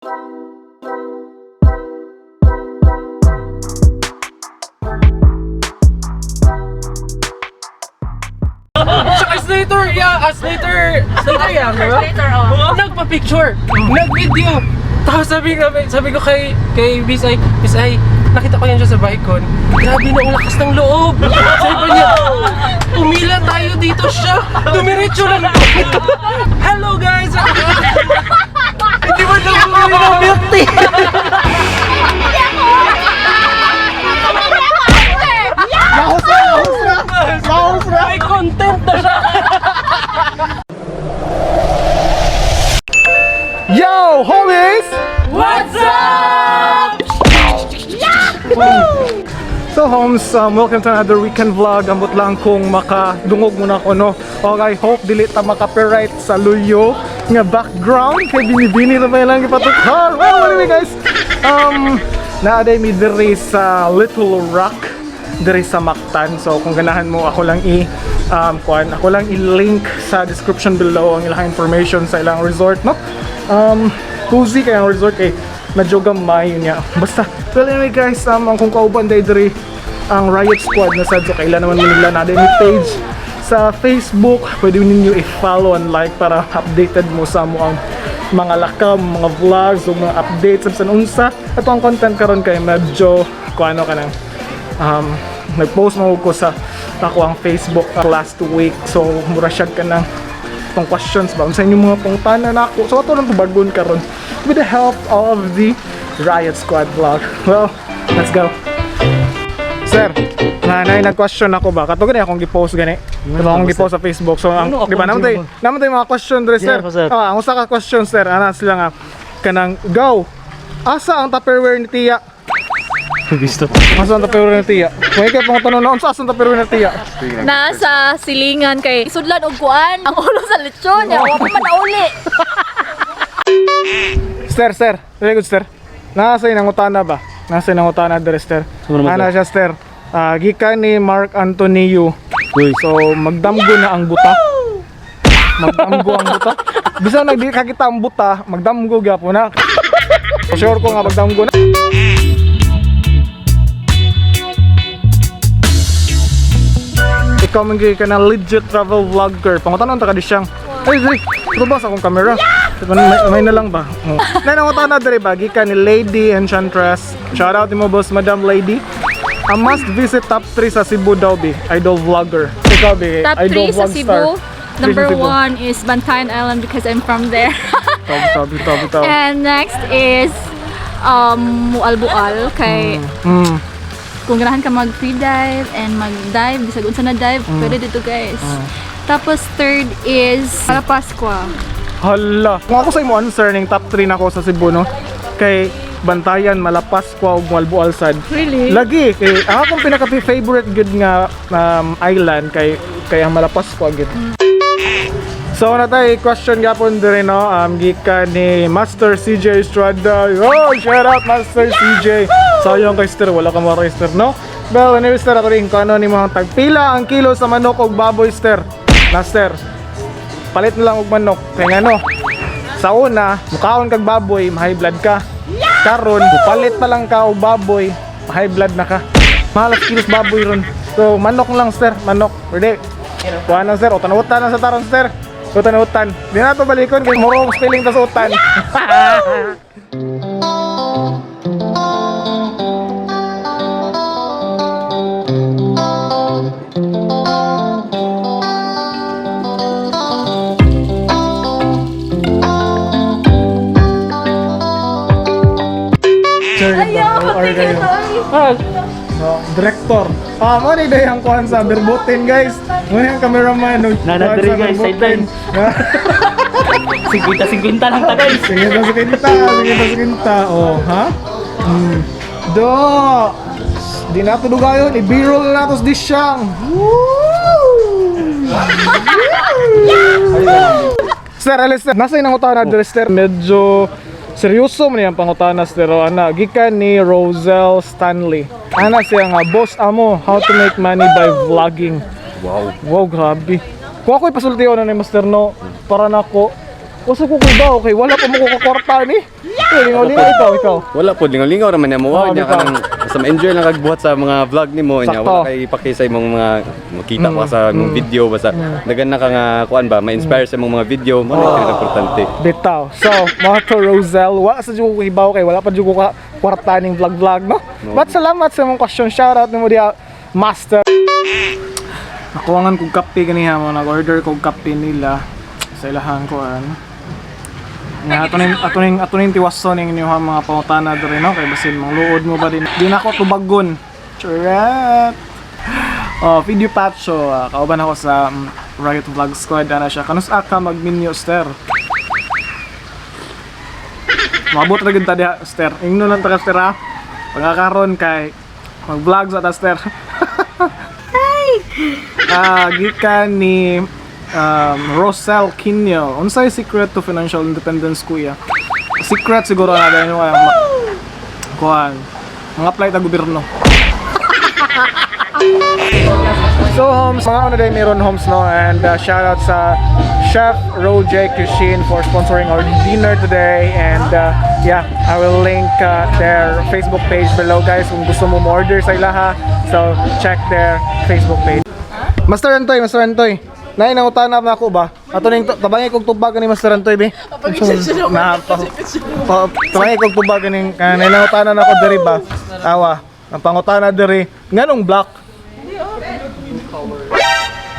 Tsaka Slater, yeah, Slater, Slater yan, di ba? Slater, oh. Nagpa-picture, nag-video. Tapos sabi ko kay Miss Ay, "Miss Ay, nakita ko yan siya sa Bicon. Grabe na ang lakas ng loob." Sabi pa niya, "Pumila tayo dito siya. Dumiretso lang." Hello, guys! Hindi ba daw bumili ng milk tea? Lahos na, lahos na! Lahos na! May content na siya! Yo, homies! What's up? So homes, welcome to another weekend vlog. Ambot lang kung makadungog muna ko, no. Okay, hope dili ta maka-copyright sa luyo nga background kay binibini ra ba lang ipatukar. Well, anyway guys, naaday mi diri sa Little Rock diri sa Mactan. So kung ganahan mo, ako lang i kuan, ako lang i-link sa description below ang ilang information sa ilang resort, no. Cozy kay ang resort kay medyo gamay yun niya. Basta, well anyway guys, ang kung kauban day diri ang Riot Squad na sad, so kailan naman nila na ni page sa Facebook, pwede ninyo i-follow and like para updated mo sa mo ang mga lakam, mga vlogs, o mga updates sa unsa. Ato ang content karon kay medyo kuano ka nang nag-post mo ko sa ako ang Facebook last week. So mura siya ka ng itong questions ba unsa inyong mga pangutana nako. So ato lang tubagon karon with the help of the Riot Squad vlog. Well, let's go. Sir, na nag-question ako ba? Kato gani akong gi-post gani. Kato akong gi-post sa Facebook. So ang Ano, di ba akong naman tay naman tay mga question dre, sir. Yeah, sir. Ah, ang usa ka question, sir, ana sila nga kanang go. Asa ang Tupperware ni Tia? Gusto. Asa ang Tupperware ni Tia? May kay pangutanong na unsa asa ang Tupperware ni Tia? Nasa silingan kay sudlan og kuan ang ulo sa lechon ya wa pa man nauli. Sir, sir. Very good, sir. Nasa inangutana ba? Nasa inangutana dere, sir. Sino naman, Ana siya, sir. Ah, gikan ni Mark Antonio. Uy. So, magdamgo na ang buta. Magdamgo ang buta. Bisan nagdi kakita ang buta, magdamgo gyapon na. Sure ko nga magdamgo na. Ikaw man gyud ka na legit travel vlogger. Pangutanon ta ka di siyang. Ay, diri. Ito ba sa akong camera? May na lang ba? Oh. Nay, nangutana diri ba gikan ni Lady Enchantress. Shout out nimo, boss, Madam Lady. A must visit top 3 sa Cebu daw bi, idol vlogger. Ikaw bi, Top idol 3 sa vlog star. Cebu. Number Three sa Cebu. 1 is Bantayan Island because I'm from there. Top, top, top, top. And next is Mualbual kay kung ganahan ka mag free dive and mag dive bisag unsa na dive, pwede dito, guys. Tapos third is Malapascua. Hala. Kung ako sa imo answer ning top 3 nako sa Cebu, no. Kay Bantayan, Malapascua ug Moalboal sad. Really? Lagi kay ang akong pinaka favorite gud nga island kay kay ang Malapascua gud. So na tay question gapon diri, no, gikan ni Master CJ Estrada. Oh, shout out Master CJ. Sayang kay Sir, wala ka mo sir, no. Well, anyway, sir, ako rin kung ano ni mo ang tagpila ang kilo sa manok og baboy, sir. Master. Palit na lang og manok kay ngano. Sa una, mukaon kag baboy, high blood ka. Karon, palit pa lang ka og baboy, high blood na ka. Mahal ang kilos baboy ron. So, manok lang, sir, manok. Ready? Kuha na, sir, utan-utan na sa taron, sir. Utan-utan. Di na to balikon kay murong spelling ta sa utan. Sir, Ayaw, or kayo. Ah, No, director. Ah, mo ni day ang kuan sa Berbotin, guys. Mo ni ang cameraman no. Nana, kuwan diri, sa guys, Berbotin. 50-50 lang ta, guys. Sige ta sa kinta, sige ta sa kinta. Oh, ha? Do. Di na to dugayon, i-b-roll na to sa disyang. Woo! Sir Alistair, nasa inang utana diri, sir? Medyo seryoso man iyang pangutana, sir. O, ana, gikan ni Rosel Stanley. Ana siya nga, "Boss Amo, how to make money by vlogging?" Wow. Wow, grabe. Kung ako'y pasultiyo na ni Master, no, para nako, Wasa ko kuba, okay, wala pa mo ko kakwarta ni. Yeah! Lingaw-lingaw ikaw, ikaw. Wala po, lingaw-lingaw raman niya mo. Oo, Niya bitaw. ka nang basta ma-enjoy lang kag buhat sa mga vlog nimo niya. Sakto. Wala kay ipaki sa imong mga makita pa sa imong video basta dagan na ka nga kuan ba, ma-inspire sa imong mga video mo na importante. Bitaw. So, mga to Rosel, wala sa jud ko hibaw kay wala pa jud ko ka kwarta ning vlog-vlog, no? But salamat sa imong question. Shoutout nimo diha, Master. Nakuangan kog kape ganiha mo, nag-order kog kape nila sa ilahang kuan. Nga ato ning tiwason ning inyong mga pangutana diri, no, kay basin mangluod mo ba din. Di na ako tubagon. Charot. Oh, video patcho, kauban ako sa Riot Vlog Squad ana siya. Kanus ka magminyo, Ster? Mabot ra gyud ta diha, Ster. Ingno lang ta ka, Ster, ha. Pagkakaron kay mag-vlog sa ta, Ster. Gikan ni Rosel Quino. Unsay secret to financial independence, kuya? Secret siguro na dahil yung kuan. Mga apply ta gobyerno. So Homes, mga ano day meron Homes, no, and shout out sa Chef Rojay Cuisine for sponsoring our dinner today and yeah, I will link their Facebook page below, guys, kung gusto mo mo-order sa ilaha. So check their Facebook page. Master Antoy, Master Antoy. Nay nangutana na ako ba? Ato ning tabangi kog tubag ni Master Antoy be. Na pa, tabangi kog tubag ni kanay nangutana na ako diri ba? Awa, ang pangutana diri nganong black?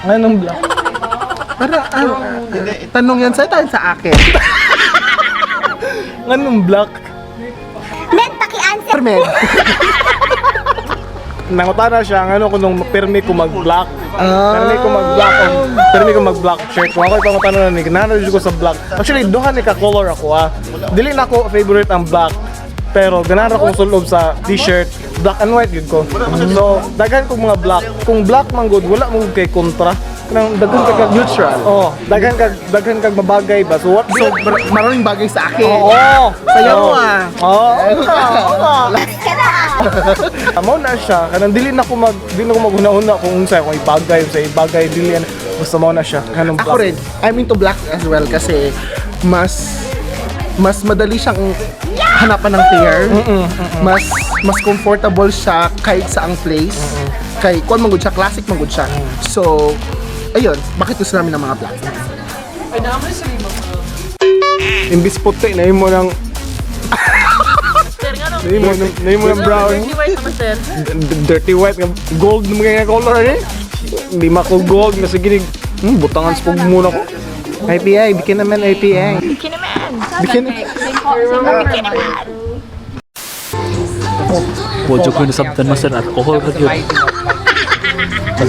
Nganong black? Para, tanong yan sa'yo, tayo sa akin. Nganong black? Med, paki-answer. Permen. Nangutana siya ngano ko nung pirmi ko mag-black. Ah. Pirmi ko mag-black og pirmi ko mag-black shirt. Kung ako pangutana na ni ganahan jud ko sa black. Actually, duha ni ka color ako ah. Dili na ako favorite ang black. Pero ganahan akong sulob sa t-shirt, black and white gyud ko. So, daghan kog mga black. Kung black man gud, wala mo gud kay kontra. Kanang daghan kag Neutral. Oh, daghan kag mabagay ba. So what So, maraming bagay sa akin. Oo. Saya mo ah. Oo. Oo. Amo na siya kanang dili na ko maghuna-huna kung unsa kung ibagay sa ibagay dili yan. Basta mao na siya kanang Ako rin, I'm into black as well kasi mas mas madali siyang hanapan ng pair. Mas mas comfortable siya kahit saang place. Kay kuan man gud siya, classic man gud siya. So, ayun, bakit gusto namin ng mga black? Imbis puti na imo ng Naimo ng brown. Dirty white naman, sir. Dirty white nga gold naman kaya color eh. Di ko gold nga sige butangan sa pug muna ko. IPA, bikin naman IPA. Bikin naman. Bikin. Bikin naman. Wa jud ko nasabtan, Master, alcohol ra gyud.